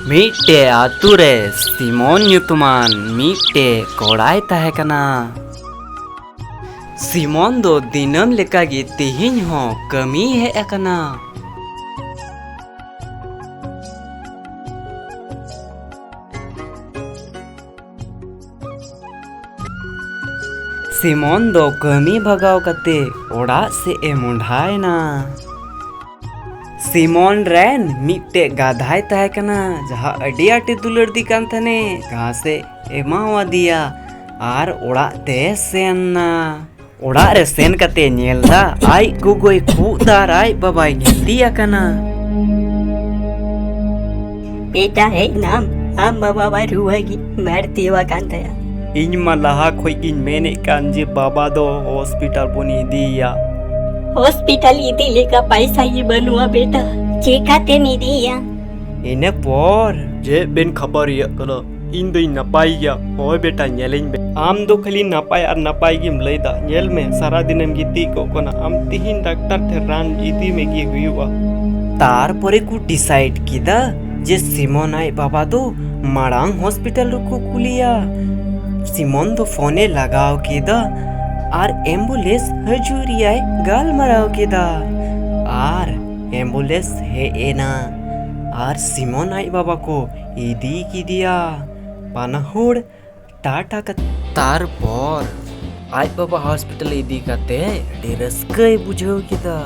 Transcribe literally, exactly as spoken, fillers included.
ᱢᱤᱫᱴᱮᱡ ᱟᱛᱳ ᱨᱮ ᱥᱤᱢᱚᱱ ᱧᱩᱛᱩᱢᱟᱱ ᱢᱤᱫᱴᱮᱡ ᱠᱚᱲᱟᱭ ᱛᱟᱦᱮᱸ ᱠᱟᱱᱟ᱾ ᱥᱤᱢᱚᱱ ᱫᱚ ᱫᱤᱱᱟᱹᱢ ᱞᱮᱠᱟᱜᱮ ᱛᱮᱦᱮᱧ ᱦᱚᱸ ᱠᱟᱹᱢᱤᱭ ᱦᱮᱡ ᱟᱠᱟᱱᱟ᱾ ᱥᱤᱢᱚᱱ ᱫᱚ ᱠᱟᱹᱢᱤ ᱵᱷᱟᱜᱟᱣ ᱠᱟᱛᱮ ᱚᱲᱟᱜ ᱥᱮᱫ ᱮ ᱢᱚᱸᱰᱷᱟᱭᱮᱱᱟ᱾ ᱥᱤᱢᱚᱱ ᱨᱮᱱ ᱢᱤᱫᱴᱮᱡ ᱜᱟᱫᱷᱟᱭ ᱛᱟᱦᱮᱸ ᱠᱟᱱᱟ, ᱡᱟᱦᱟᱸ ᱟᱹᱰᱤ ᱟᱸᱴᱮ ᱫᱩᱞᱟᱹᱲ ᱫᱤ ᱠᱟᱱ ᱛᱟᱦᱮᱱᱮ᱾ ᱜᱷᱟᱥ ᱮ ᱮᱢᱟᱣᱟᱫᱮᱭᱟ ᱟᱨ ᱚᱲᱟᱜ ᱛᱮ ᱥᱮᱱ ᱱᱟ᱾ ᱚᱲᱟᱜ ᱨᱮ ᱥᱮᱱ ᱠᱟᱛᱮ ᱧᱮᱞ ᱫᱟ, ᱟᱡ ᱜᱚᱜᱚᱭ ᱠᱷᱩᱜ ᱫᱟ ᱟᱨ ᱟᱡ ᱵᱟᱵᱟᱭ ᱜᱤᱛᱤᱡ ᱟᱠᱟᱱᱟ᱾ ᱵᱮᱴᱟ, ᱦᱮᱡ ᱱᱟᱢ? ᱟᱢ ᱵᱟᱵᱟ ᱢᱟ ᱨᱩᱣᱟᱹ ᱜᱮ ᱵᱟᱹᱲᱛᱤ ᱟᱠᱟᱱ ᱛᱟᱭᱟ᱾ ᱤᱧ ᱢᱟ ᱞᱟᱦᱟ ᱠᱷᱚᱡ ᱜᱤᱧ ᱢᱮᱱᱮᱫ ᱠᱟᱱ ᱡᱮ ᱵᱟᱵᱟ ᱫᱚ ᱦᱚᱥᱯᱤᱴᱟᱞ ᱵᱚᱱ ᱤᱫᱤᱭᱮᱭᱟ᱾ ᱦᱚᱥᱯᱤᱴᱟᱞ ᱤᱫᱤ ᱞᱮᱠᱟ ᱯᱟᱭᱥᱟ ᱜᱮ ᱵᱟᱹᱱᱩᱜᱼᱟ ᱵᱮᱴᱟ, ᱪᱮᱠᱟᱛᱮᱢ ᱤᱫᱤᱭᱮᱭᱟ? ᱤᱱᱟᱹ ᱯᱚᱨ ᱪᱮᱫ ᱵᱮᱱ ᱠᱷᱟᱯᱟᱨᱤᱭᱟᱜ ᱠᱟᱱᱟ? ᱤᱧ ᱫᱚᱧ ᱱᱟᱯᱟᱭ ᱜᱮᱭᱟ᱾ ᱦᱳᱭ ᱵᱮᱴᱟ, ᱧᱮᱞᱤᱧ ᱢᱮ᱾ ᱟᱢ ᱫᱚ ᱠᱷᱟᱹᱞᱤ ᱱᱟᱯᱟᱭ ᱟᱨ ᱱᱟᱯᱟᱭ ᱜᱮᱢ ᱞᱟᱹᱭᱫᱟ᱾ ᱧᱮᱞ ᱢᱮ, ᱥᱟᱨᱟ ᱫᱤᱱᱮᱢ ᱜᱤᱛᱤᱡ ᱠᱚᱜ ᱠᱟᱱᱟ᱾ ᱟᱢ ᱛᱤᱦᱤᱧ ᱰᱟᱠᱛᱟᱨ ᱴᱷᱮᱱ ᱨᱟᱱ ᱤᱫᱤ ᱢᱮᱜᱮ ᱦᱩᱭᱩᱜᱼᱟ᱾ ᱛᱟᱨᱯᱚᱨᱮ ᱠᱚ ᱰᱤᱥᱟᱭᱤᱰ ᱠᱮᱫᱟ ᱡᱮ ᱥᱤᱢᱚᱱ ᱟᱡ ᱵᱟᱵᱟ ᱫᱚ ᱢᱟᱲᱟᱝ ᱦᱚᱥᱯᱤᱴᱟᱞ ᱨᱮᱠᱚ ᱠᱩᱞᱤᱭᱟ᱾ ᱥᱤᱢᱚᱱ ᱫᱚ ᱯᱷᱳᱱᱮ ᱞᱟᱜᱟᱣ ᱠᱮᱫᱟ ᱟᱨ ᱮᱢᱵᱩᱞᱮᱱᱥ ᱦᱤᱡᱩᱜ ᱨᱮᱭᱟᱭ ᱜᱟᱞᱢᱟᱨᱟᱣ ᱠᱮᱫᱟ᱾ ᱟᱨ ᱮᱢᱵᱩᱞᱮᱱᱥ ᱦᱮᱡ ᱮᱱᱟ ᱟᱨ ᱥᱤᱢᱚᱱ ᱟᱡ ᱵᱟᱵᱟ ᱠᱚ ᱤᱫᱤ ᱠᱮᱫᱮᱭᱟ᱾ ᱵᱟᱱᱟ ᱦᱚᱲ ᱴᱟᱴᱟ ᱠᱟᱛᱮ᱾ ᱛᱟᱨᱯᱚᱨ ᱟᱡ ᱵᱟᱵᱟ ᱦᱚᱥᱯᱤᱴᱟᱞ ᱤᱫᱤ ᱠᱟᱛᱮ ᱟᱹᱰᱤ ᱨᱟᱹᱥᱠᱟᱹᱭ ᱵᱩᱡᱷᱟᱹᱣ ᱠᱮᱫᱟ᱾